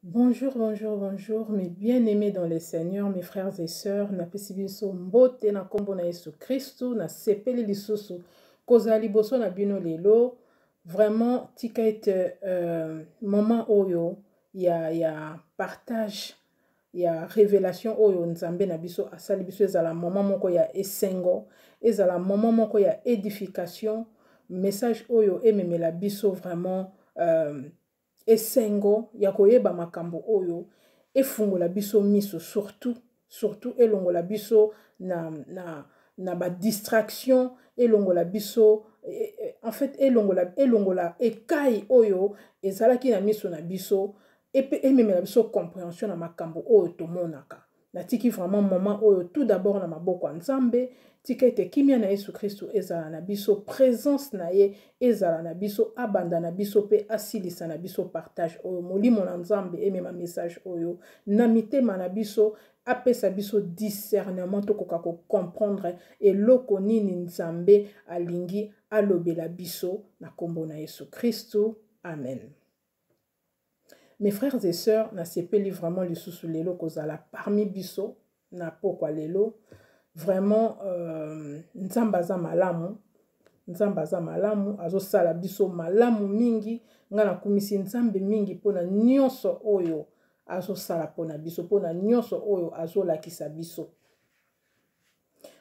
Bonjour, bonjour, bonjour, mes bien-aimés dans le Seigneur, mes frères et sœurs, napesi biso mbote na kombo na Yesu Kristu, na sepeli lisusu kozala liboso na bino lelo. Vraiment, tika ete euh, moment oyo ya, ya partage ya révélation oyo Nzambe na biso asali biso ezala moment moko ya esengo, ezala moment moko ya édification, message oyo ememela biso vraiment euh, esengo ya koyeba makambo oyo efungola biso miso surtout surtout elongola biso na, na, na badistraction elongola biso e, e, en fait elongola, elongola ekai oyo ezalaki na miso na biso epe ememela biso comprehension na makambo oyo tomonaka Natiki vraiment moment oyo tout d'abord na maboko ya Nzambe. Tika ete kimia na Yesu Kristu ezala na biso, presence na ye ezala na biso, abanda na biso pe asilisa na biso partage oyo. Molimo na Nzambe emema message oyo na mitema na biso, apesa biso discernement tokoka ko comprendre eloko nini Nzambe alingi alobela biso na kombo na Yesu Kristu. Amen. Mes frères et sœurs, nasepeli vraiment lisusu lelo kozala parmi biso na pokwa lelo. Vraiment euh, Nzambe aza malamu. Nzambe aza malamu, azosala biso malamu mingi. Nga nakumisi Nzambe mingi mpona nyonso oyo azosala mpona biso, mpona nyonso oyo azolakisa biso.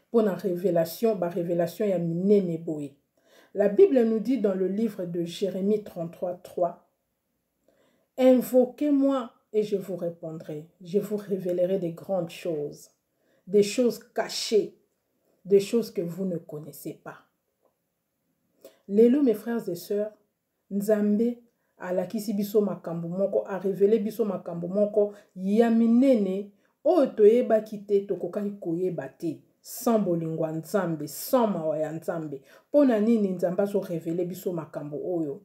Mpona révélation, ba révélation ya minene boye. La Bible nous dit dans le livre de Jérémie 33, 3, Invoquez-moi et je vous répondrai. Je vous révélerai des grandes choses, des choses cachées, des choses que vous ne connaissez pas. Lelo, mes frères et sœurs, Nzambe alakisi biso makambo moko, a révélé biso makambo moko ya minene oyo toyebaki te, tokokaki koyeba te. Sans bolingo ya Nzambe, sans mawa ya Nzambe. Mpo na nini Nzambe azo révéler biso makambo oyo?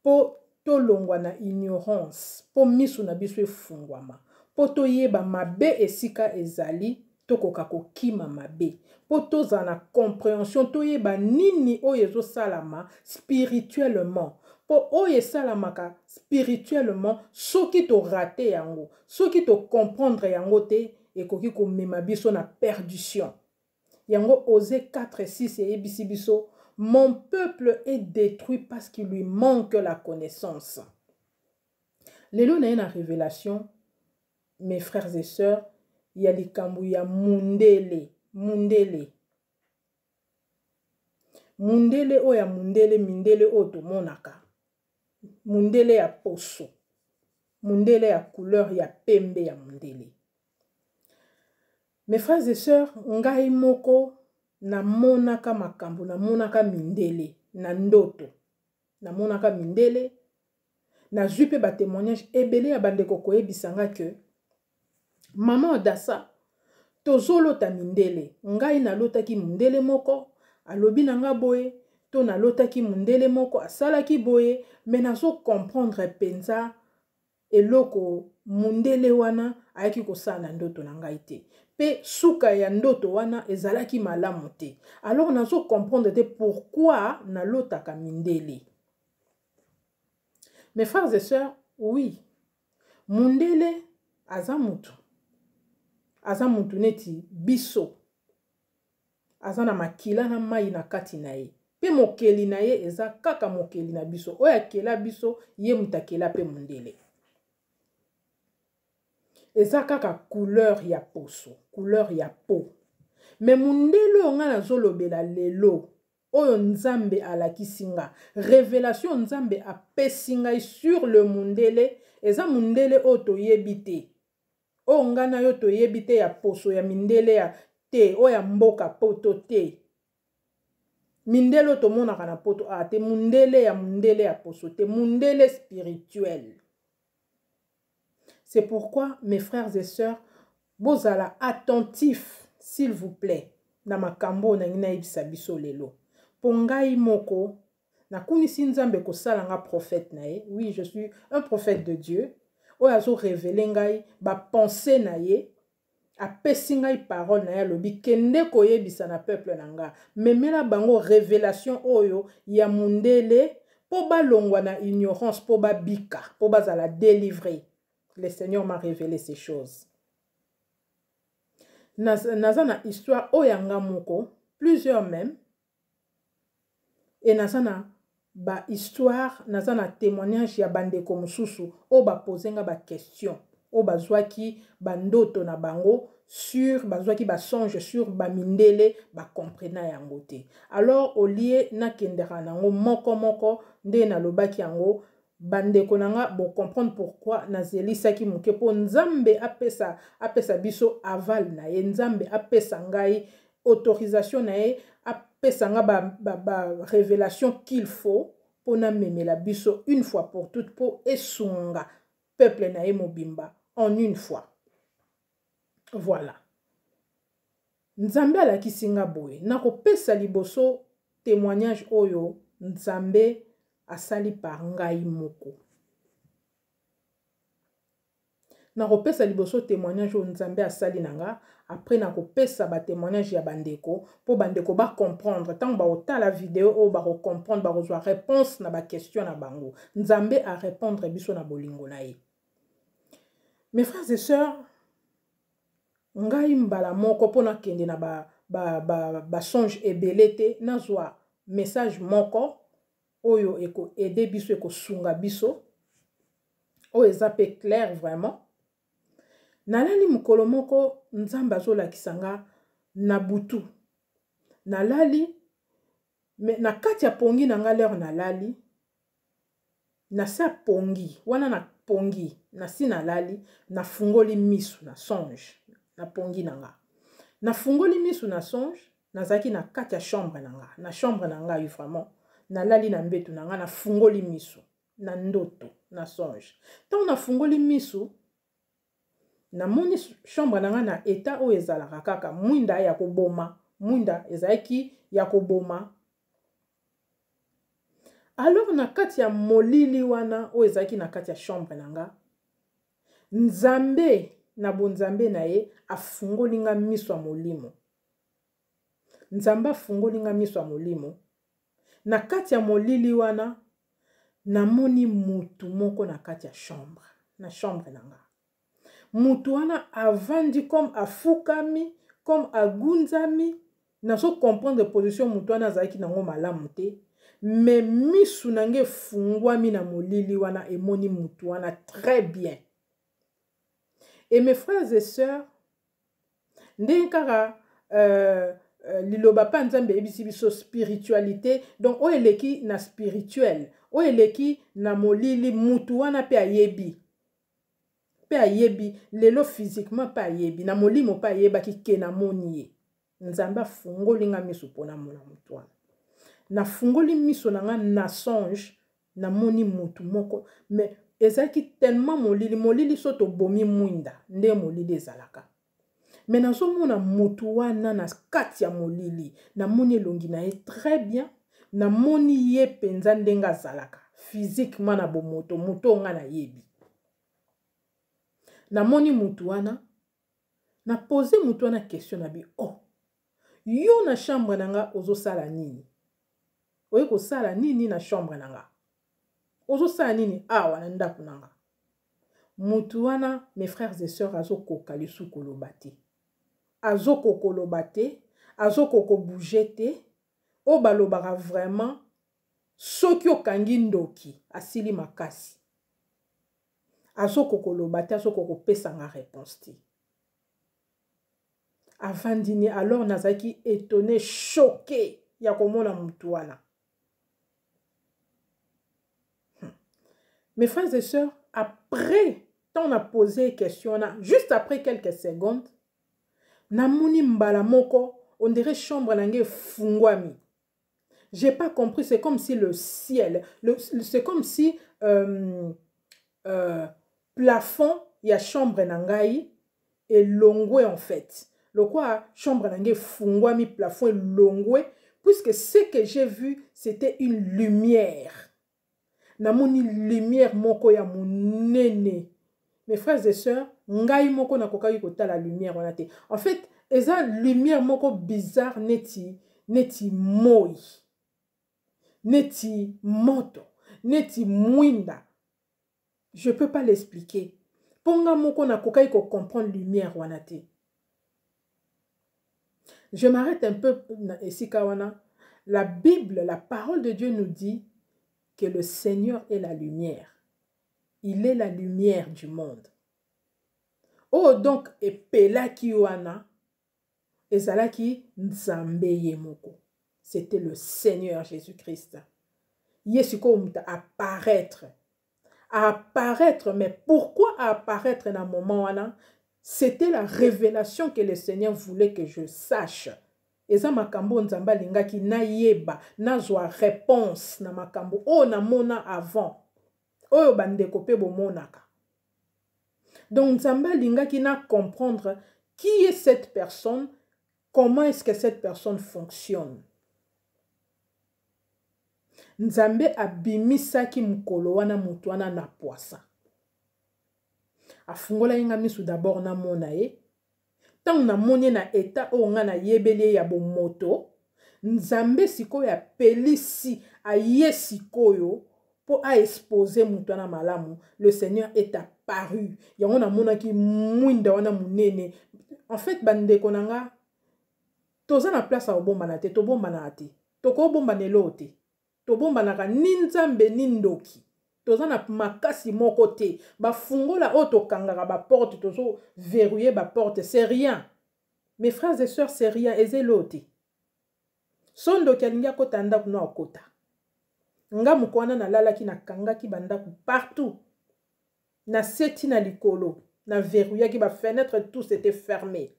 Mpo tolongwa na ignorance, mpo miso na biso efungwama, mpo toyeba mabe esika ezali, tokoka kokima mabe, mpo tozala na comprehension, toyeba nini oyo ezosalama spirituellement. Mpo oyo esalamaka spirituellement, soki torate yango, soki tocomprendre yango te, ekoki komema biso na perdition. Yango Osée 4:6 eyebisi biso, Mon peuple est détruit parce qu'il lui manque la connaissance. Lelo naye na révélation, mes frères et sœurs, ya likambo ya mundele, mundele. Mundele oyo ya mundele, mindele oyo tomonaka. Mundele ya poso. Mundele ya couleur ya pembe ya mundele. Mes frères et sœurs, ngai moko namonaka makambo, namonaka mindele na ndoto. Namonaka mindele, nazwi pe ba témoignages ebele ya bandeko koyebisa nga que maman Adassa, tozolota mindele. Ngai nalotaki mundele moko, alobi na nga boye, to nalotaki mundele moko asalaki boye, mais nazo comprendre penza eloko mundele wana ayaki kosala na ndoto na ngai te. Pe suka ya ndoto wana ezalaki malamu te. Alors nazo comprendre te pourquoi nalotaka mindele. Mes frères et sœurs, oui, mundele aza mutu. Aza mutu neti biso. Aza na makila na mai na kati na ye. Pe mokeli na ye eza kaka mokeli na biso. Oyo akela biso, ye mutu akela pe mundele. Eza kaka couleur ya poso, couleur ya peau. Mais mundele oyo nga nazolobela lelo, oyo Nzambe alakisi nga, révélation Nzambe apesi ngai sur le mundele, eza mundele oyo toyebi te. Oyo nga na yo toyebi te ya poso ya mindele ya te, oyo ya mboka poto te. Mindele oyo tomonaka na poto a te, mundele ya mundele ya poso te, mundele spirituel. C'est pourquoi mes frères et sœurs, bozala attentifs s'il vous plaît na makambo oyo nangi nayebisa biso lelo. Po ngai moko nakumisi Nzambe kosala nga prophète na ye. Oui, je suis un prophète de Dieu. Oyo azo révéler ngai ba pensées na ye. Apesi ngai parole na ye, alobi kende koyebisa na peuple na nga, memela bango révélation oyo ya mundele. mpo balongwa na ignorance, mpo babika, mpo bazala délivre. Le Seigneur m'a révélé ces choses. Naza na histoire oyo ya nga moko, plusieurs même, et naza na ba histoire, naza na témoignage ya bandeko mosusu oyo bapose nga ba question, oyo bazwaki bandoto na bango sur, bazwaki ba songe sur bamindele, bacomprena yango te. Alors au lieu nakendeka nango moko moko nde nalobaki yango, bandeko na nga bocomprendre pourquoi nazelisaki moke, mpo Nzambe apesa biso aval na ye, Nzambe apesa ngai autorisation na ye, apesa nga ba révélation qu'il faut mpo namemela biso une fois pour toutes, mpo esunga peuple na ye mobimba en une fois. Voilà. Nzambe alakisi nga boye, nakopesa liboso témoignage oyo Nzambe asali par ngai moko. Nakopesa liboso témoignage oyo Nzambe asali na nga, après nakopesa ba témoignage ya bandeko mpo bandeko ba comprendre. Ntango baotala video oyo bakocomprendre, bakozwa réponse na ba question na bango. Nzambe a répondre biso na bolingo na ye. Mes frères et sœurs, ngai mbala moko mpo nakende na ba songe ebele te, nazwa message moko oyo eko aider biso, ekosunga biso, oyo eza pe clair vraiment. Nalali mokolo moko, Nzambe azolakisa nga na butu. Nalali, mais na kati ya pongi na nga, l'heure nalali, na sa pongi wana, na pongi nasi nalali, nafungoli misu na songe, na pongi na nga, nafungoli misu na songe, nazalaki na kati ya chambre na nga, na chambre na ngai vraiment, nalali na mbetu na nga, nafungoli misu na ndoto, na songe. Ntango nafungoli misu, namoni chambre na nga na état oyo ezalaka kaka mwinda ya koboma, mwinda ezalaki ya koboma. Alors na kati ya molili wana oyo ezalaki na kati ya chambre na nga, Nzambe na bonzambe na ye afungoli nga miso ya molimo. Nzambe afungoli nga miso ya molimo. Na kati ya molili wana, namoni mutu moko na kati ya chambre, na chambre na nga. Mutu wana avandi comme afukami, comme agunzami. Nazo comprendre position mutu wana azalaki nango malamu te, mais misu na nge efungwami na molili wana, emoni mutu wana très bien. Et mes frères et sœurs, ndenge kaka liloba pa Nzambe eyebisi biso spiritualité, donc oyo eleki na spirituel, oyo eleki na molili, mutu wana pe ayebi, pe ayebi lelo physiquement, pe ayebi na molimo, pe ayebaki ke namoni ye. Nzambe afungoli nga miso mpo namona mutu wana. Nafungoli miso na nga na songe, namoni mutu moko, mais ezalaki tellement molili, molili so tobomi mwinda nde molili ezalaka. Mais nazomona mutu wana na kati ya molili, namoni elongi na ye très bien, namoni ye mpenza ndenge azalaka physiquement na bomoto, mutu oyo nga nayebi. Namoni mutu wana, na pose mutu wana question na bi, oh, yo na chambre na nga ozosala nini? Oye kosala nini na chambre na nga? Ozosala nini awa na ndako na nga? Mutu wana, mes frères et sœurs, azokoka lisusu koloba te. Azokoka koloba te, azokoka kobouger te. Oyo balobaka vraiment, soki okangi ndoki, asili makasi. Azokoka koloba te, azokoka kopesa nga réponse te. Avandi ni, alors nazalaki étonné, choqué ya komona mutu wana. Mes frères et sœurs, après, tant on a posé question, juste après quelques secondes, namoni mbala moko, on dirait chambre na nge fungwami. J'ai pas compris, c'est comme si le ciel, c'est comme si plafond ya chambre na ngai elongwe en fait. Le quoi, chambre na ngai fungwami, plafond elongwe, puisque ce que j'ai vu, c'était une lumière. Namoni lumière moko ya monene. Mes frères et sœurs, ngai moko nakokaki kotala lumière wana te. En fait, eza lumière moko bizarre neti moi, neti moto. neti mwinda. Je peux pas l'expliquer. Mpo nga moko nakokaki kocomprendre lumière wana te. Je m'arrête un peu na esika wana. La Bible, la parole de Dieu nous dit que le Seigneur est la lumière. Il est la lumière du monde. Oyo oh, donc epelaki wana ezalaki Nzambe ye moko. C'était le Seigneur Jésus-Christ. Ye sikoyo moto apparaître. Apparaître, mais pourquoi apparaître na moment wana? C'était la révélation que le Seigneur voulait que je sache. Eza makambo Nzambe alingaki nayeba, nazwa réponse na makambo oyo namona avant. Oyo bandeko pe bomonaka. Donc Nzambe alingaki na comprendre qui est cette personne, comment est-ce que cette personne fonctionne. Nzambe abimisaki mokolo wana moto wana na pwasa. Afungolaki nga misu d'abord namona ye. Ntango namoni ye na etat oyo nga nayebeli ye ya bomoto, Nzambe sikoyo apelisi, aye sikoyo mpo a expose moto wana malamu. Le Seigneur est apparu. Yango namonaki mwinda wana monene. En fait, bandeko na nga, toza na place ya kobombana te, tobombanaka te. Tokobombana eloko te. Tobombanaka ni Nzambe ni ndoki. Toza na makasi moko te. Bafungola oyo tokangaka ba porte, tozo verrouiller ba porte, c'est rien. Mes frères et sœurs, c'est rien, eza eloko te. So ndoki alingi akota ndako no akota. Nga moko wana nalalaki, nakangaki bandako partout. Na seti na likolo, na verrouillaki ba fenêtres, tout c'était fermé.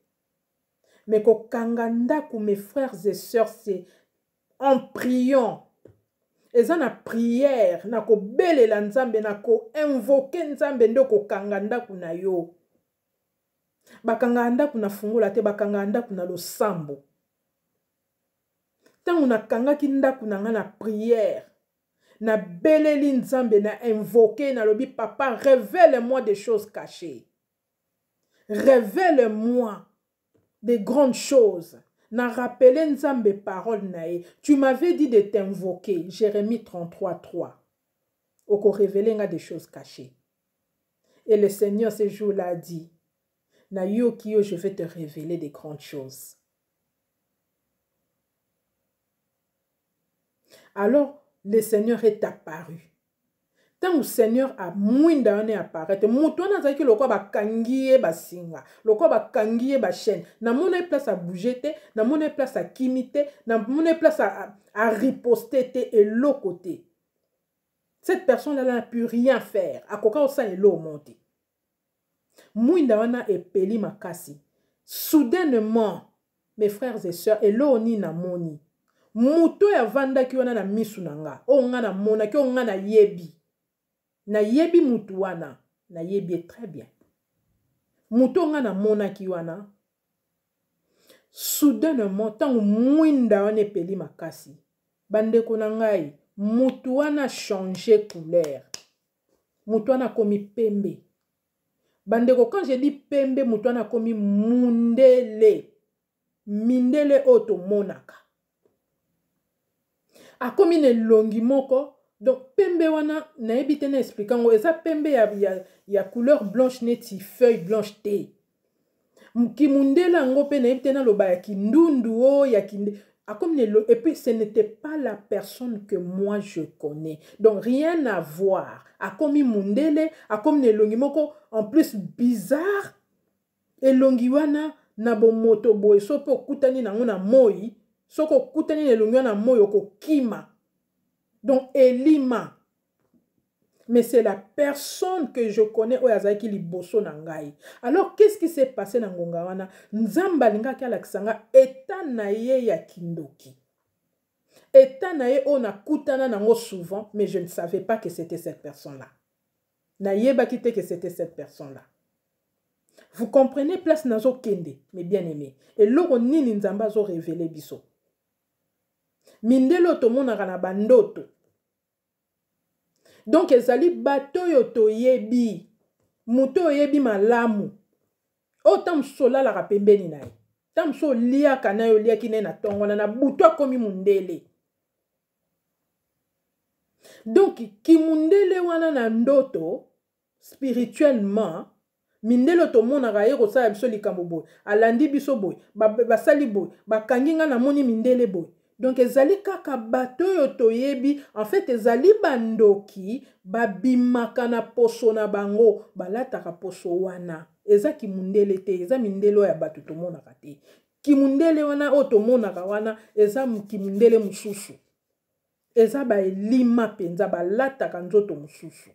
Mais kokanga ndako, mes frères et sœurs, c'est en priant. Eza na prière, na kobelela Nzambe, na ko-invoquer Nzambe nde okokanga ndako na yo. Bakangaka ndako na fungola te, bakangaka ndako na losambo. Ntango nakangaki ndako na nga na prière, nabeleli Nzambe, na invoquer, nalobi papa, révèle-moi des choses cachées. Révèle-moi des grandes choses. Na rappeler Nzambe parole na ye. Tu m'avais dit de t'invoquer. Jérémie 33, 3. Oko révéler nga des choses cachées. Et le Seigneur ce jour-là a dit, na yoki yo, je vais te révéler des grandes choses. Alors, le Seigneur est apparu. Ntango Seigneur a mwinda wana apparaître, moto wana azalaki lokola bakangi ye basinga, lokola bakangi ye ba chaîne. Namona ye place a bouger te, namona ye place akimi te, namona ye place a riposter te, eloko te. Cette personne-là n'a pu rien faire. Akoka osala eloko moko te. Mwinda wana epeli makasi. Soudainement, mes frères et sœurs, eloko nini namoni? Moto oyo avandaki wana na misu na nga, oyo nga namonaki, oyo nga nayebi. Nayebi mutu wana, nayebi ye très bien. Moto oyo nga namonaki wana, soudainement, ntango mwinda wana epeli makasi, bandeko na ngai, mutu wana change couleur. Mutu wana akomi pembe. Bandeko, quand je dis pembe, mutu wana akomi mundele. Mindele oyo tomonaka. Akomi na elongi moko, donc pembe wana nayebi te na explique yango, eza pembe ya couleur blanche neti feuille blanche te. Kimundele yango pe nayebi te naloba ya kindundu o ya kinde. Akomi na elongi, et puis ce n'était pas la personne que moi je connais. Donc rien à voir. Akomi mundele, akomi na elongi moko en plus bizarre. Elongi wana na bomoto boye, soki okutani nango na moi, soki okutani na elongi wana na moi okokima. Donc elima. Mais c'est la personne que je connais oyo azalaki liboso na ngai. Alors qu'est-ce qui s'est passé na ngonga wana? Nzambe alingaki alakisa nga état na ye ya kindoki. État na ye oyo nakutana nango souvent, mais je ne savais pas que c'était cette personne-là. Nayebaki te que c'était cette personne-là. Vous comprenez place nazo kende, mes bien-aimés. Eloko nini Nzambe azo révéler biso. Mindelo tomonaka na bandoto. Donc ezali bato oyo toyebi, moto oyebi malamu. Oyo ntango mosusu olalaka pembeni na ye, ntango mosusu oliaka na ye, oliaki na ye na ntongo wana, na butu akomi mundele. Donc kimundele wana na ndoto, spirituellement, mindele oyo tomonaka ye kosala biso likambo boye, alandi biso boye, basali boye, bakangi nga, namoni mindele boye. Donc ezali kaka bato oyo toyebi. En fait, ezali bandoki babimaka na poso na bango, balataka poso wana. Eza kimundele te, eza mindele oyo ya bato tomonaka te. Kimundele wana oyo tomonaka wana eza kimundele mosusu, eza baelima mpenza, balataka nzoto mosusu.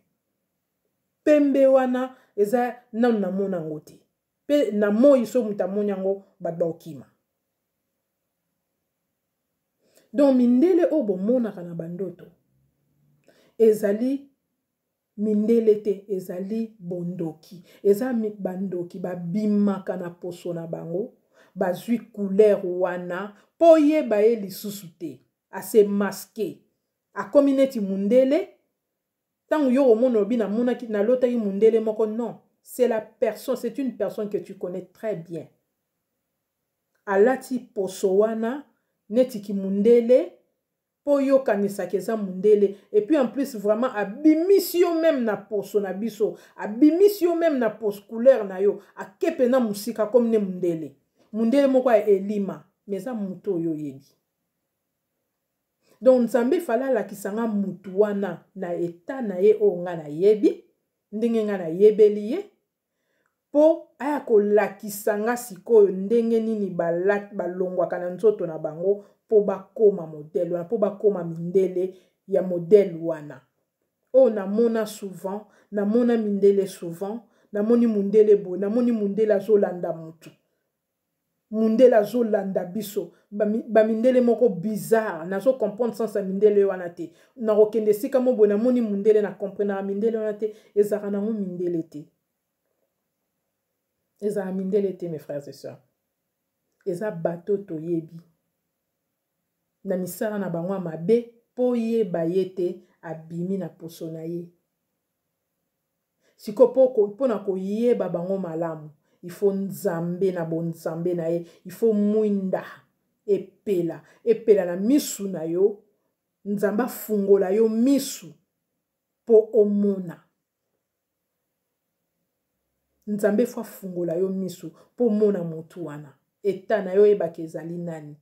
Pembe wana eza nanu namona yango te, mpe na moi so moto amoni yango, bato baokima. Donc mindele oyo bomonaka na bandoto ezali mindele te, ezali bondoki. Eza bandoki babimaka na poso na bango, bazwi couleur wana mpo yeba ye lisusu te, ase masquer, akomi neti mundele. Ntango yo omona, olobi namonaki, nalotaki mundele moko. Non, c'est la personne, c'est une personne que tu connais très bien, alati poso wana neti kimundele mpo yokanisaka eza mundele. Et puis en plus, vraiment abimisi yo même na poso na biso, abimisi yo même na poso couleur na yo, ake mpena mosika comme ne mundele, mundele moko ya elima, mais eza moto oyo oyebi. Donc Nzambe fallait alakisa nga mutu wana na eta na ye oyo nga nayebi, ndenge nga nayebeli ye, mpo aya kolakisa nga sikoyo ndenge nini balongwaka na nzoto na bango mpo bakóma modèle wana, mpo bakóma mindele ya modèle wana oyo namona souvent. Namona mindele souvent, namoni mundele boye, namoni mundele azolanda mutu, mundele azolanda biso, bamindele moko bizarre. Nazo comprendre sens ya mindele wana te. Nakokende esika mo boye, namoni mundele, na comprenaka mindele wana te. Ezalaka nango mindele te, ezala mindele te, mes frères et sœurs. Eza bato toyebi na misala na bango ya mabe, mpo yeba ye te, abimi na poso na ye. Sikoyo, mpona koyeba bango malamu, ifo Nzambe na bonzambe na ye, ifo mwinda epela, epela na misu na yo. Nzambe afungola yo misu mpo omona. Nzambe faut afungola yo misu mpo omona motu wana, eta na yo, oyebaka ezali nani.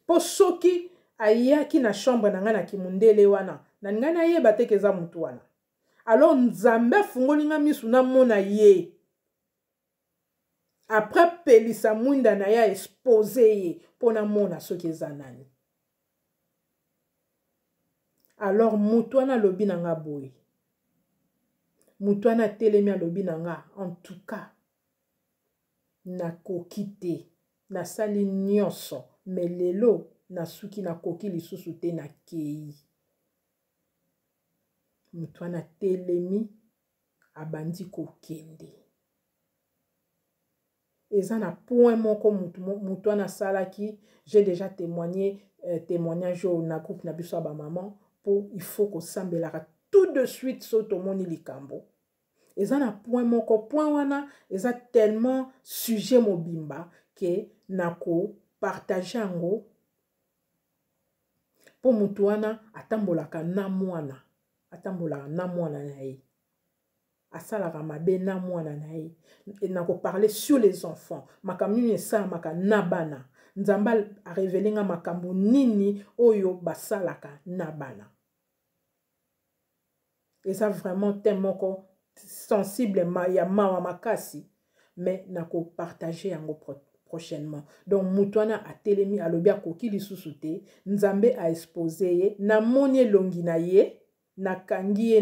Mpo soki ayaki na chambre na ngai na kimundele wana, na ngai nayeba te ke eza motu wana. Alors Nzambe afungoli nga misu, namona ye. Après pelisa mwinda na ye, aexposer ye mpo namona soki eza nani. Alors motu wana alobi na nga boye, motu wana atelemi, alobi na nga: "En tout cas, nakoki te, nasali nyonso, mais lelo nasuki, nakoki lisusu te, nakei." Motu wana atelemi, abandi kokende. Eza na point moko mutu wana asalaki. J'ai déjà témoigné, témoignage oyo na groupe na biso ya bamama, mpo il faut kosambelaka tout de suite so tomoni likambo. Eza na point moko, point wana eza tellement sujet mobimba ke nakopartager yango, mpo motu wana atambolaka na mwana, atambolaka na mwana na ye, asalaka mabe na mwana na ye. Nakoparler sur les enfants, makambo nini esalamaka na bana. Nzambe arévéler nga makambo nini oyo basalaka na bana. Eza vraiment thème moko sensible ya mawa makasi, mais nakopartager yango prochainement. Donc motu wana atelemi, alobi akoki lisusu te. Nzambe aexposer ye, namoni elongi na ye, nakangi ye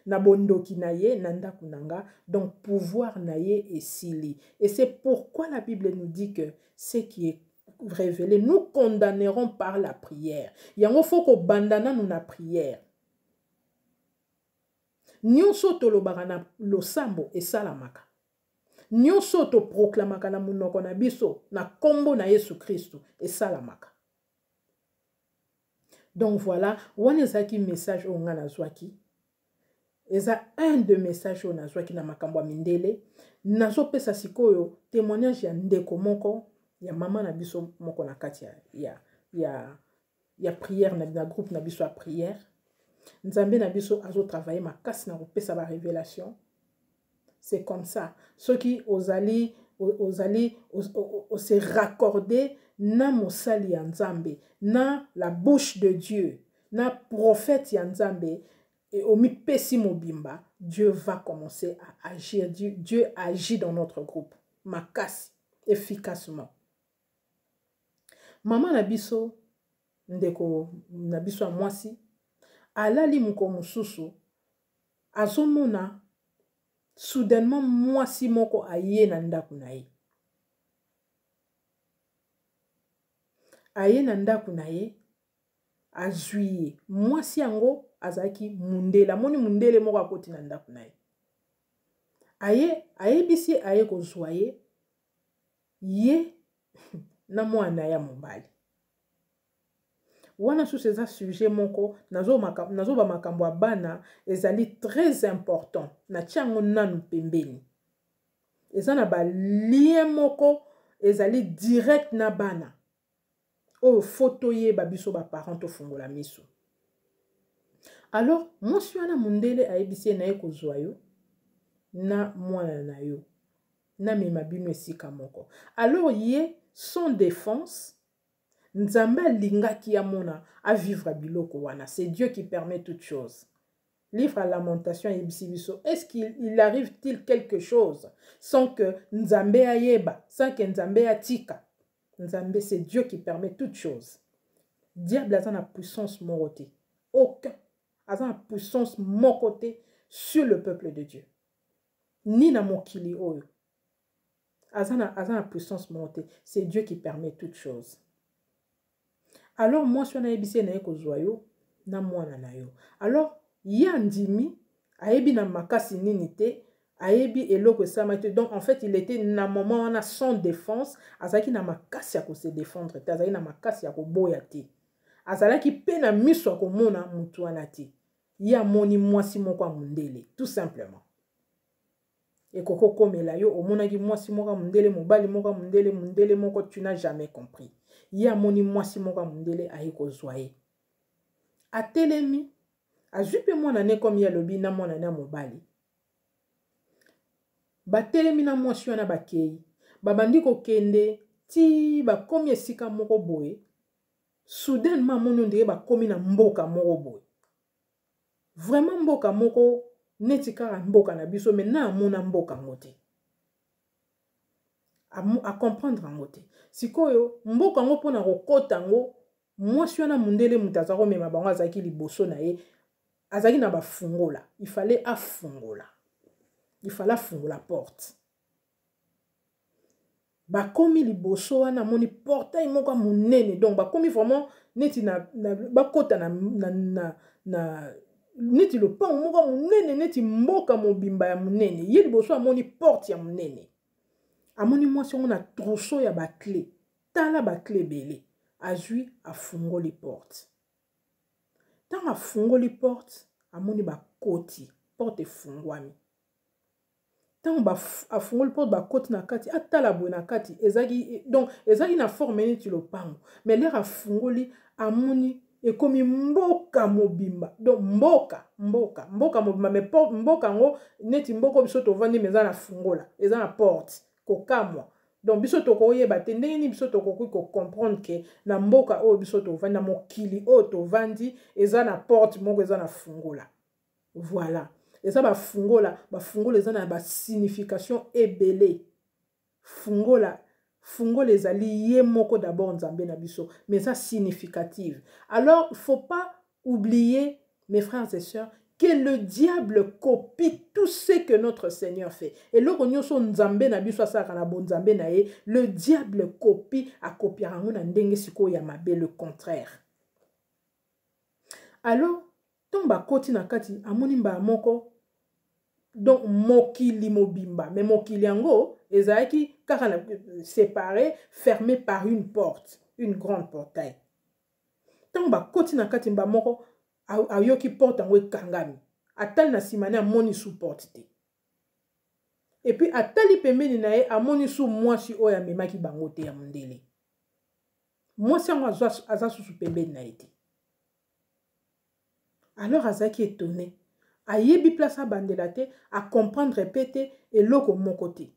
na bondoki na ye na ndako na nga. Donc pouvoir na ye esili. Et c'est pourquoi la Bible nous dit que ce qui est révélé, nous condamnerons par la prière. Yango faut kobanda nanu na prière. Nyonso tolobaka na losambo esalamaka, nyonso toproclamaka na monoko na biso na nkombo na Yesu Kristu esalamaka. Donc voilà, wana ezalaki message oyo ngai nazwaki. Eza un de message oyo nazwaki na makambo ya mindele. Nazopesa sikoyo témoignage ya ndeko moko, ya mama na biso moko na kati ya ya prière na, na groupe na biso ya prière. Nzambe na biso azo travailler makasi na kopesa ba révélation. C'est comme ça. Soki ozali ozali ose raccorder na mosali ya Nzambe, na la bouche de Dieu, na prophète ya Nzambe, et omipesi mobimba, Dieu va commencer à agir. Dieu, Dieu agit dans notre groupe makasi, efficacement. Mama na biso, ndeko na biso ya mwasi, alali moko mosusu, azomona soudainement mwasi moko aye na ndako na ye. Aye na ndako na ye, azwi ye. Mwasi yango azalaki mundele, amoni mundele moko akoti na ndako na ye. Aye, ayebisi ye aye kozwa ye, ye na mwana ya mobali. Wana susu eza sujet moko, nazoba makambo ya bana, ezali très important. Natia yango nanu pembeni. Eza na ba lien moko ezali direct na bana. Oyo faut toyeba biso ba parents tofungola miso. Alors, mwasi wana mundele ayebisi ye naye kozwa yo na mwana na yo. Namema bino esika moko. Alors ye, sans défense, Nzambe alingaki amona a vivre biloko wana. C'est Dieu qui permet toutes choses. Livre à Lamentation ayebisi biso, est-ce qu'il il arrive-t-il quelque chose sans que Nzambe ayeba, sans que Nzambe atika? Nzambe, c'est Dieu qui permet toutes choses. Diable aza na puissance moko te. Aucun. Aza na puissance moko te sur le peuple de Dieu. Ni na mokili oyo. Aza na, aza na puissance moko te. C'est Dieu qui permet toutes choses. Alors mwasi wana ayebisi ye naye kozwa yo na mwana na yo. Alors ye andimi, ayebi na makasi nini te, ayebi eloko esalamaki te. Donc en fait il était na moment wana sans défense, azalaki na makasi ya ko se défendre te, azalaki na makasi ya koboya te. Azalaki pe na miso ya komona mutu wana te. Ye amoni mwasi moko ya mundele, tout simplement. Ekoki kokomela yo, omonaki mwasi moko ya mundele, mobali moko ya mundele, mundele moko, tu n'as jamais compris. Ye amoni mwasi moko ya mundele aye kozwa ye. Atelemi, azwi pe mwana ne comme ye alobi na mwana ne ya mobali. Batelemi na mwasi wana bakei. Babandi kokende ti bakomi esika moko boye. Soudainement amoni ondire bakomi na mboka moko boye. Vraiment mboka moko neti kaka mboka na biso, mais na amona mboka yango te. A comprendre yango te. Sikoyo mboka yango mpona kokota yango, mwasi wana mundele moto aza komema bango azalaki liboso na ye, azalaki na bafungola. Il fallait afungola. Il fallait afungola porte. Bakomi liboso wana amoni portail moko ya monene, donc bakomi vraiment neti na, na, bakota na, na, na, na neti lopango moko ya monene, neti mboka mobimba ya monene. Ye liboso amoni porte ya monene, amoni mwasi yango na trousseau ya ba clé, tala ba clé ebele, azwi afungoli porte. Ntango afungoli porte, amoni bakoti, porte efungwami. Ntango afungoli porte, bakoti na kati, atala boye na kati, ezalaki, donc ezalaki na forme neti lopango, mais lere afungoli amoni ekomi mboka mobimba, donc mboka, mboka, mboka mobimba, mais porte, mboka yango neti mboka biso tovandi, mais eza na fungola, eza na porte, kokamwa. Donc biso tokoyeba te ndenge nini biso tokoki ko comprendre que na mboka oyo biso tovandi, na mokili oyo tovandi, eza na porte moko, eza na fungola. Voilà. Eza ba fungola, ba fungola eza na ba signification ebele. Fungola, fungola ezali ye moko d'abord Nzambe na biso, mais eza significative. Alors, faut pas oublier, mes frères et sœurs, que le diable copie tout ce que notre Seigneur fait. Et eloko nyonso Nzambe na biso asalaka na bonzambe na ye, le diable copie, akopiaka yango na ndenge sikoyo ya mabe, le contraire. Alors, ntango bakoti na kati, amoni mbala moko, donc mokili mobimba, mais mokili yango ezalaki kaka na, séparé, fermé par une porte, une grande portail. Ntango bakoti na kati, mbala moko ayoki porte yango ekangami, atali na nsima ne amoni sous porte te. Et puis atali pembeni na ye, amoni sous mwasi oyo amemaki bango te ya mondele. Mwasi yango aza susu pembeni na ye te. Alors azalaki étonné. Ayebi place abandela te, a comprendre pe te eloko moko te.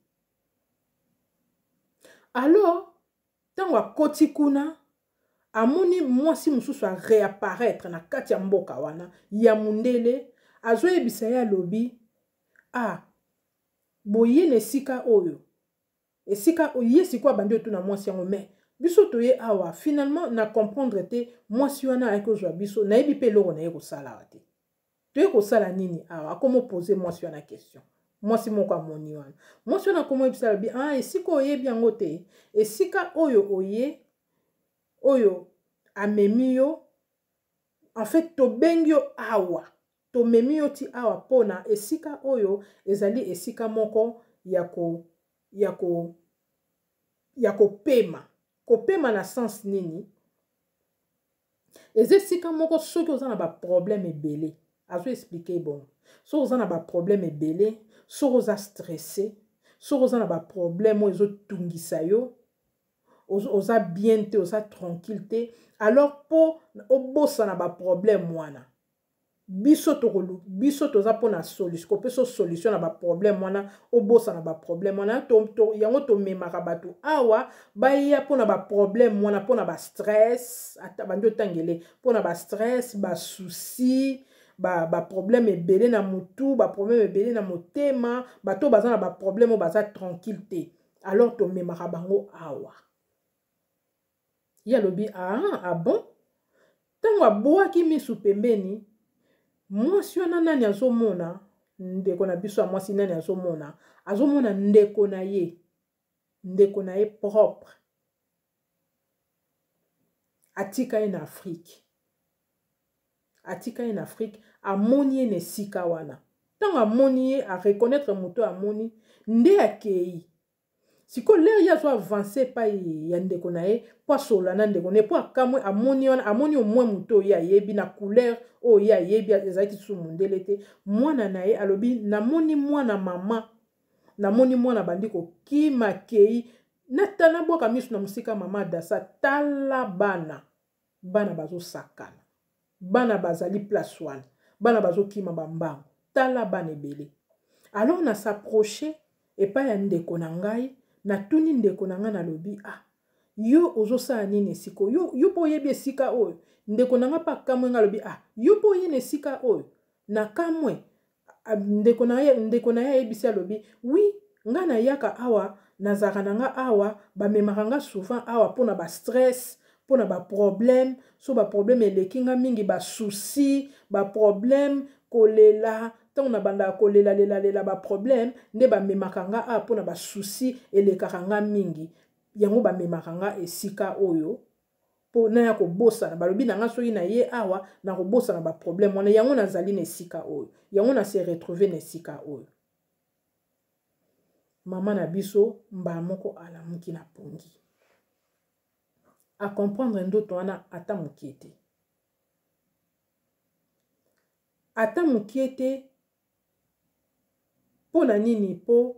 Alors ntango akoti kuna, amoni mwasi mosusu a réapparaître na kati ya mboka wana ya mundele, azoyebisa ye, alobi: "Ah, boye na esika oyo, esika ye sikoyo abandi otuna mwasi yango, mais biso toye awa, finalement na comprendre te. Mwasi wana ayaki kozwa biso, nayebi mpe eloko na ye kosala awa te. Toye kosala nini awa?" Akoma opose mwasi wana question. Mwasi moko amoni wana, mwasi wana akoma oyebisa, alobi: "Ah, esika oyebi yango te, esika oyo oye, oyo amemi yo, en fait tobengi yo awa, tomemi yo ti awa mpona esika oyo ezali esika moko ya kopema." Kopema na sens nini? Eza esika moko, soki oza na baproblème ebele, azo expliquer bongo, soki oza na baproblème ebele, soki oza stressé, soki oza na baproblème oyo ezotungisa yo, oza bien te, oza tranquille te, alors mpo obosana baproblème wana, biso toza mpona solution, kopesa solution na baproblème wana, obosana baproblème wana. Yango tomemaka bato awa, baya mpona baproblème wana, mpona bastress, ata bandi otangele, mpona bastress, basoucis, baproblème ba ebele na motu, baproblème ebele na motema. Bato baza na baproblème oyo baza tranquille te, alors tomemaka bango awa. Ye alobi: "Ah, ah bon." Ntango abwaki misu pembeni, mwasi wana nani azomona? Ndeko na biso ya mwasi nani azomona? Azomona ndeko na ye, ndeko na ye propre atika ye na Afrique, atika ye na Afrique. Amoni ye na esika wana. Ntango amoni ye, areconnaître moto amoni nde akei. Sikoyo l'heure ye azo avance epai ya ndeko na ye mpo asolola na ndeko na ye, mpo akamwe, amoni wana, amoni omwe moto oyo ye ayebi na couleur oyo ye ayebi, ezalaki susu mondele te, mwana na ye. Alobi: "Namoni mwana mama, namoni mwana bandi kokima kei." Nata nabwaka miso na mosika, mama Adasa, tala bana, bana bazosakana, bana bazali place wana, bana bazokima bambango, tala bana ebele. Alors na s'approche epai ya ndeko na ngai, natuni ndeko na ngai, nalobi: "Ah, yo ozosala nini esika yo? Yo mpo oyebi esika oyo?" Ndeko na ngai mpe akamwe ngai, alobi: "Ah, yo mpo oye na esika oyo?" Nakamwe. Ndeko na ye ayebisi, alobi: "Oui, ngai nayaka awa, nazalaka na nga awa, bamemaka nga souvent awa mpona bastress, mpona baproblème. So baproblème eleki nga mingi, basoucis, baproblème, kolela, ntango na bandaka kolelalelalela baproblème, nde bamemaka nga awa mpona basoucis elekaka nga mingi. Yango bamemaka nga esika oyo mpo naya kobosana. Balobi na nga soki na ye awa, nakobosana baproblème wana. Yango nazali na esika oyo, yango na se retrouve na esika oyo." Mama na biso mbala moko alamuki na pongi, acomprendre ndoto wana ata mokie te, ata mokie te. Mpo na nini? Mpo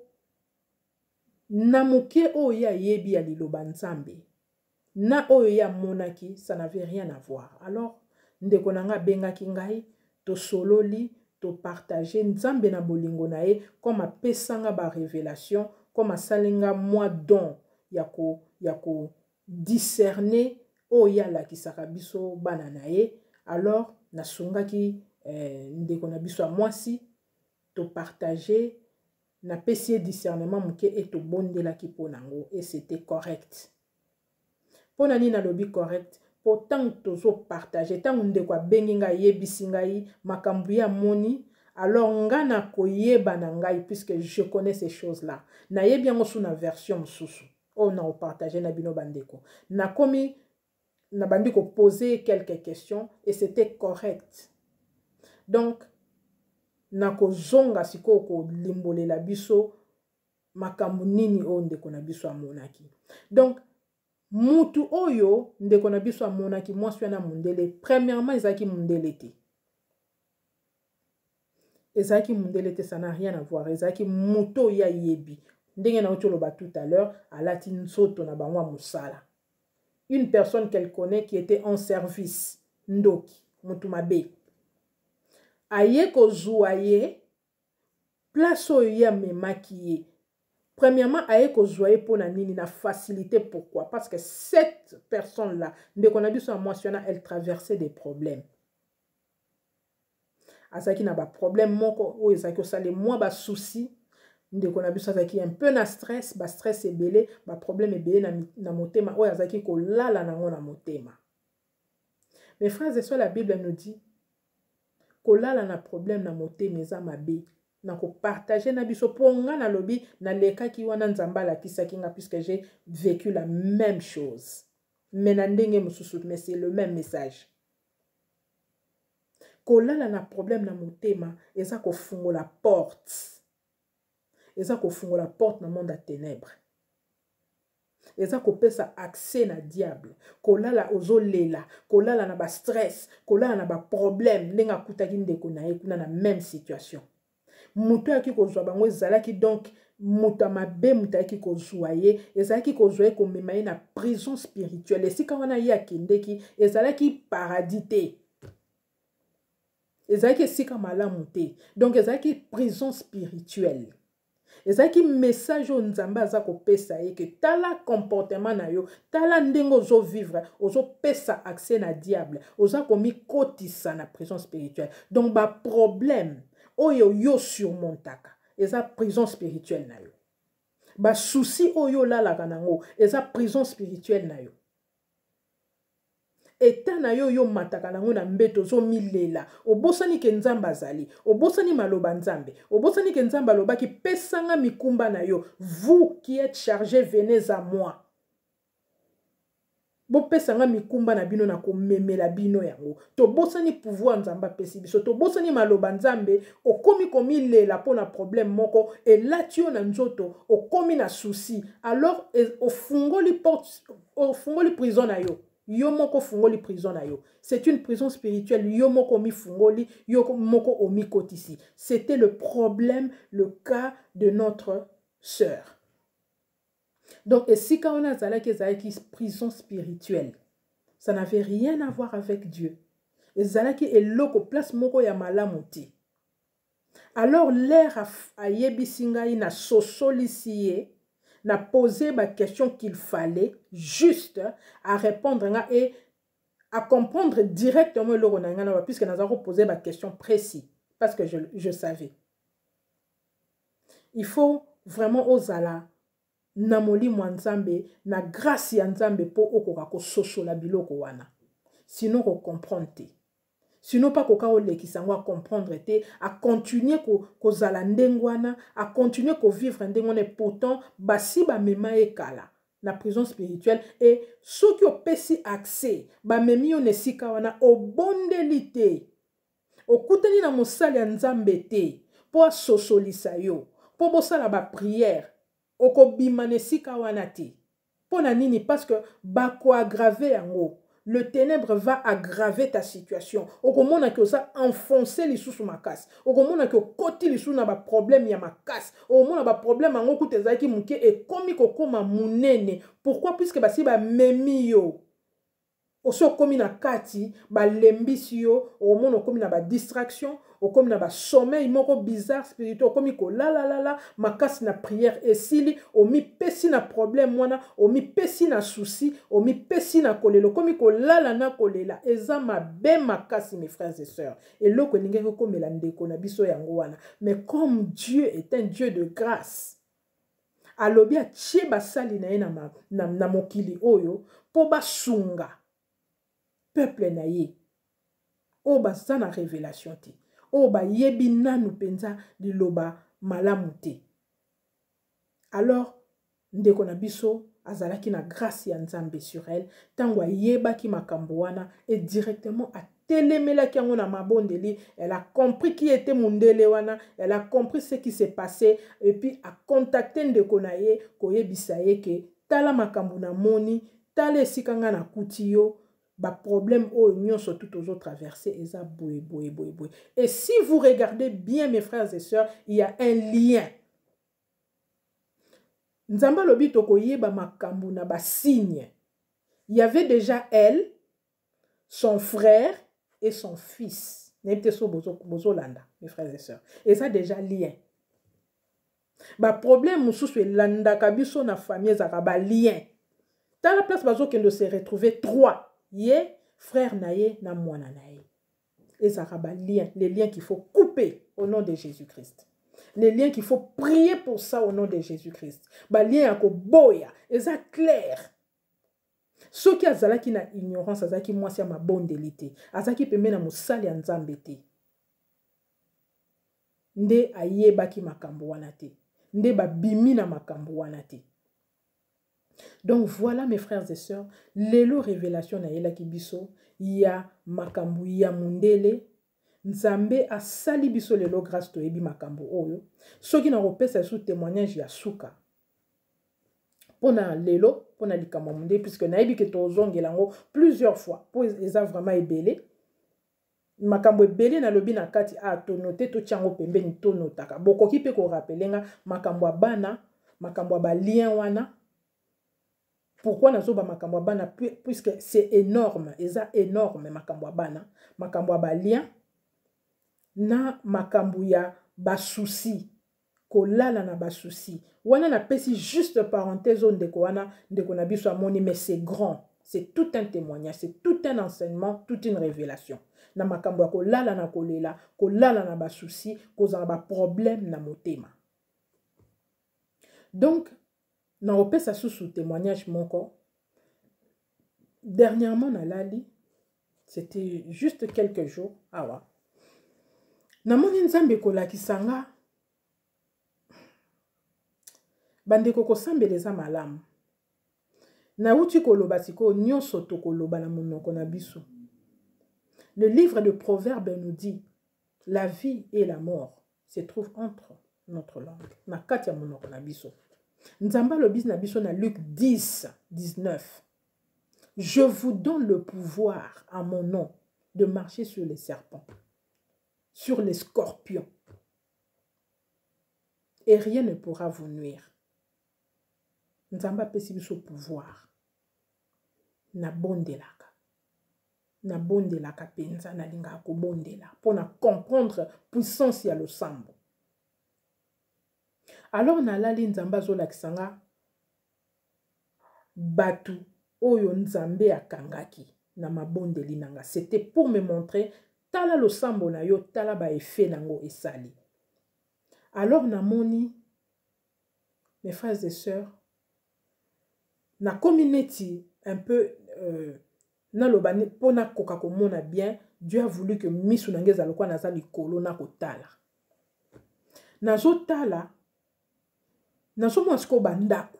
na moke oyo ye ayebi ya liloba Nzambe na oyo ye amonaki, ça n'avait rien à voir. Alors ndeko na ngai abengaki ngai, tosololi, topartage. Nzambe na bolingo na ye, comme apesanga barévélation, comme asali nga mwa don ya ko discerner oyo ye alakisaka biso bana na ye, alors nasungaki ndeko na biso ya mwasi, topartage, napesi ye discernement moke e tobondelaki mpo nango e c'était correct. Mpo na nini nalobi correct? Mpo ntango tozopartage, ntango ndeko abengi ngai, ayebisi ngai makambo ye amoni, alors nga na koyeba na ngai, puisque je connais ces choses là, nayebi yango su na version mosusu oyo na kopartage na bino bandeko, nakomi nabandi koposer quelques questions et c'était correct. Donc nakozonga sikoyo kolimbolela biso makambo nini oyo ndeko na biso amonaki. Donc mutu oyo ndeko na biso amonaki, mwasi wana mondele, premièrement ezalaki mondele te, ezalaki mondele te, ça n'a rien à voir. Ezalaki moto oyo ayebi, ndenge nauti oloba tout à l'heure, alati nzoto na bango ya mosala. Une personne qu'elle connaît qui était en service. Ndoki, mutu mabe. Aye kozua ye place oyo ye amemaki ye. Premièrement, aye kozua ye pona nini na facilité pourquoi? Parce que cette personne là, ndeko na biso ya mwasi wana, elle traversait des problèmes. Azalaki na ba problème moko oyo ezalaki kosala mwa ba soucis. Ndeko na biso azalaki un peu na stress, ba stress ebele, ba problème ebele na motema oyo azalaki kolala nango na motema. Mes frères et sœurs, la Bible nous dit kolala na problème na motema eza mabe. Na kopartage na biso po nga nalobi nalekaki wana Nzambe alakisaki nga puisque j'ai vécu la même chose. Mais na ndenge mosusu, mais c'est le même message. Kolala na problème na motema eza kofungola porte. Eza kofungola porte na monde ya ténèbres. Eza kopesa accès na diable. Kolala ozolela, kolala na ba stress, kolala na ba problème ndenge akutaki ndeko na ye kuna na même situation. Moto ayaki kozwa bango ezalaki donc moto ya mabe, moto ayaki kozwa ye, ezalaki kozwa ye komema ye na prison spirituelle. Esika wana ye akendeki ezalaki paradis te. Ezalaki esika malamu te. Donc ezalaki prison spirituelle. Ezalaki message oyo Nzambe aza kopesa ye ke tala comportement na yo, tala ndenge ozo vivre, ozo pesa accès na diable, oza komikotisa na prison spirituelle. Donc ba problème oyo yo surmontaka eza prison spirituelle na yo. Ba souci oyo olalaka nango eza prison spirituelle na yo. Eta na yo yo mataka nango na mbeto ozomilela, obosani ke Nzambe azali, obosani maloba Nzambe, obosani ke Nzambe alobaki pesanga mikumba na yo, vous qui êtes chargés venez à moi. Bopesanga mikumba na bino na komemela bino yango. Tobosani pouvoir Nzambe apesi biso, tobosani maloba Nzambe, okomi komilela pona problème moko elati yo na nzoto, okomi na souci. Alors ofungoli porte, ofungoli prison na yo. Yo moko fungoli prison na yo. C'est une prison spirituelle. Yo moko mi fungoli, yo moko omi kotisi. C'était le problème, le cas de notre sœur. Donc, esika wana azalaki, ezalaki prison spirituelle. Ça n'avait rien à voir avec Dieu. Ezalaki eloko place moko ya malamu te. Alors, l'air ayebisi ngai na sosolisi ye, na poser ba question qu'il fallait juste à répondre nga et à comprendre directement eloko na nga na ba, puisque naza ko poser ba question précis parce que je savais. Il faut vraiment ozala na molimo ya Nzambe, na grâce ya Nzambe po okoka kososola biloko wana. Sinon ko comprendre te. Sinon pa koka olekisa yango a comprendre te, a continuer kozala ndenge wana, a continuer ko vivre ndenge wana, et pourtant basi ba mema ye kala na prison spirituelle, et soki opesi accès ba memi yo na esika wana obondeli te, okutani na mosali ya Nzambe te po asosolisa yo, po bosala ba prière, okobima na esika wana te. Pona nini? Parce que bako aggraver yango. Le ténèbre va aggraver ta situation. Okomona ke oza enfoncé lisusu makasi. Okomona ke okoti lisusu na ba problème ya makasi. Okomona ba problème yango kuta ezalaki moke ekomi kokoma munene. Pourquoi? Puisque basi ba memi yo. Osi okomi na kati, balembisi yo, okomona okomi na ba distraction, okomi na ba sommeil moko bizarre spirituel, okomi kolalalala, makasi na prière esili, omipesi na problème wana, omipesi na souci, omipesi na kolela, okomi kolala na kolela, eza mabe makasi mes frères et sœurs. Eloko elingaki kokomela ndeko na biso yango wana. Mais comme Dieu est un Dieu de grâce, alobi atie basali na ye na mokili oyo po basunga peuple na ye oyo baza na révélation te, oyo bayebi nanu mpenza liloba malamu te. Alors ndeko na biso azalaki na grâce ya Nzambe sur elle, tango ayebaki makambo wana et directement atelemelaki yango na mabondeli. Elle a compris qui était mundele wana, elle a compris ce qui s'est passé et puis a contacté ndeko na ye koyebisa ye ke tala makambo na moni, tala esika nga nakuti yo, ba problème oyo nyonso tout ozo traverser eza boye boye boye boye. Et si vous regardez bien mes frères et sœurs, il y a un lien. Nzambe alobi tokoyeba makambo na ba signe. Il y avait déjà elle, son frère et son fils. Nayebi te so bozolanda, mes frères et sœurs. Eza déjà lien. Baproblème mosusu elandaka biso na famille ezalaka balien. Tala place bazokende se retrouver trois, ye, frère na ye na mwana na ye. Ezalaka balien, les liens qu'il faut couper au nom de Jésus-Christ. Les liens qu'il faut prier pour ça au nom de Jésus-Christ. Balien ya koboya eza clair. Soki azalaki na ignorance, azalaki mwasi ya mabondeli te, azalaki pembeni na mosali ya Nzambe te, nde ayebaki makambo wana te, nde babimi na makambo wana te. Donc voilà, mes frères et sœurs, lelo révélation nayelaki biso ya makambo ya mundele. Nzambe asali biso lelo grâce, toyebi makambo oyo. Soki nakopesa lisusu témoignage ya suka mpona lelo, mpona likambo ya mondele, puisque nayebi ke tozongela yango plusieurs fois mpo eza vraiment ebele, makambo ebele nalobi na kati. A tonote, totia yango pembeni, tonotaka. Bokoki mpe korappeler nga makambo ya bana, makambo ya balien wana. Pourquoi nazoba makambo ya bana? Puisque c'est énorme, eza énorme, makambo ya bana, makambo ya balien na makambo ya basoucis, kolala na basoucis wana. Napesi juste parenthèse oyo. Ndeko wana, ndeko na biso amoni, mais c'est grand, c'est tout un témoignage, c'est tout un enseignement, toute une révélation na makambo ya kolala na kolela, kolala na basoucis, kozala baproblème na motema. Donc nakopesa susu témoignage moko. Dernièrement nalali, c'était juste quelques jours awa, namoni Nzambe kolakisa nga. Bandeko, kosambela eza malamu. Nauti koloba sikoyo, nyonso tokoloba na monoko na biso. Le livre de Proverbe nous dit: la vie et la mort se trouvent entre notre langue, na kati ya monoko na biso. Nzambe alobi na biso na Luc 10 19: je vous donne le pouvoir à mon nom de marcher sur les serpents, sur les scorpions, et rien ne pourra vous nuire. Nzambe apesi biso pouvoir. Nabondelaka, nabondelaka mpenza, nalingaka kobondela mpona comprendre puissance ya losambo. Alors nalali, Nzambe azolakisa nga bato oyo Nzambe akangaki na mabondeli na nga. C'était pour me montrer: tala losambo na yo, tala baeffet nango esali. Alors namoni, mes frères et sœurs, nakomi neti un peu naloba mpo nakoka komona bien. Dieu a voulu que miso na ngai ezala lokola naza likolo na kotala. Nazotala, nazomona sikoyo bandako,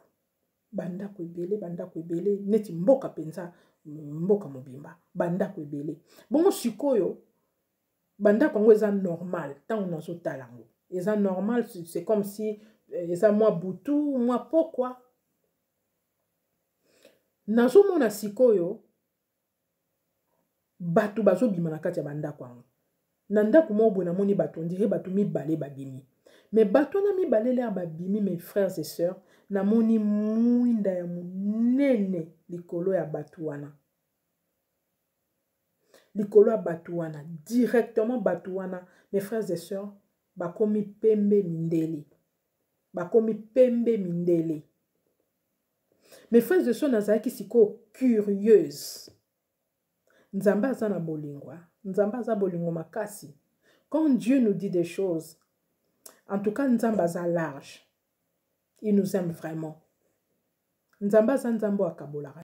bandako ebele, bandako ebele, neti mboka mpenza, mboka mobimba, bandako ebele bongo. Sikoyo bandako yango eza normal. Ntango nazotala yango, eza normal, c'est comme si eza mwa butu, mwa pokwa. Nazomona sikoyo bato bazobima na kati ya bandako yango. Na ndako moko boye namoni bato, on dirait bato mibale babimi. Mais bato wana mibale, l'heure babimi, mes frères et sœurs, namoni mwinda ya monene likolo ya bato wana, likolo ya bato wana directement. Bato wana, mes frères et sœurs, bakomi pembe, mindele, bakomi pembe, mindele. Mes frères et sœurs, nazalaki sikoyo curieuse. Nzambe aza na bolingo, Nzambe aza bolingo makasi. Quand Dieu nous dit des choses, en tout cas Nzambe aza large, il nous aime vraiment. Nzambe aza Nzambe oyo akabolaka.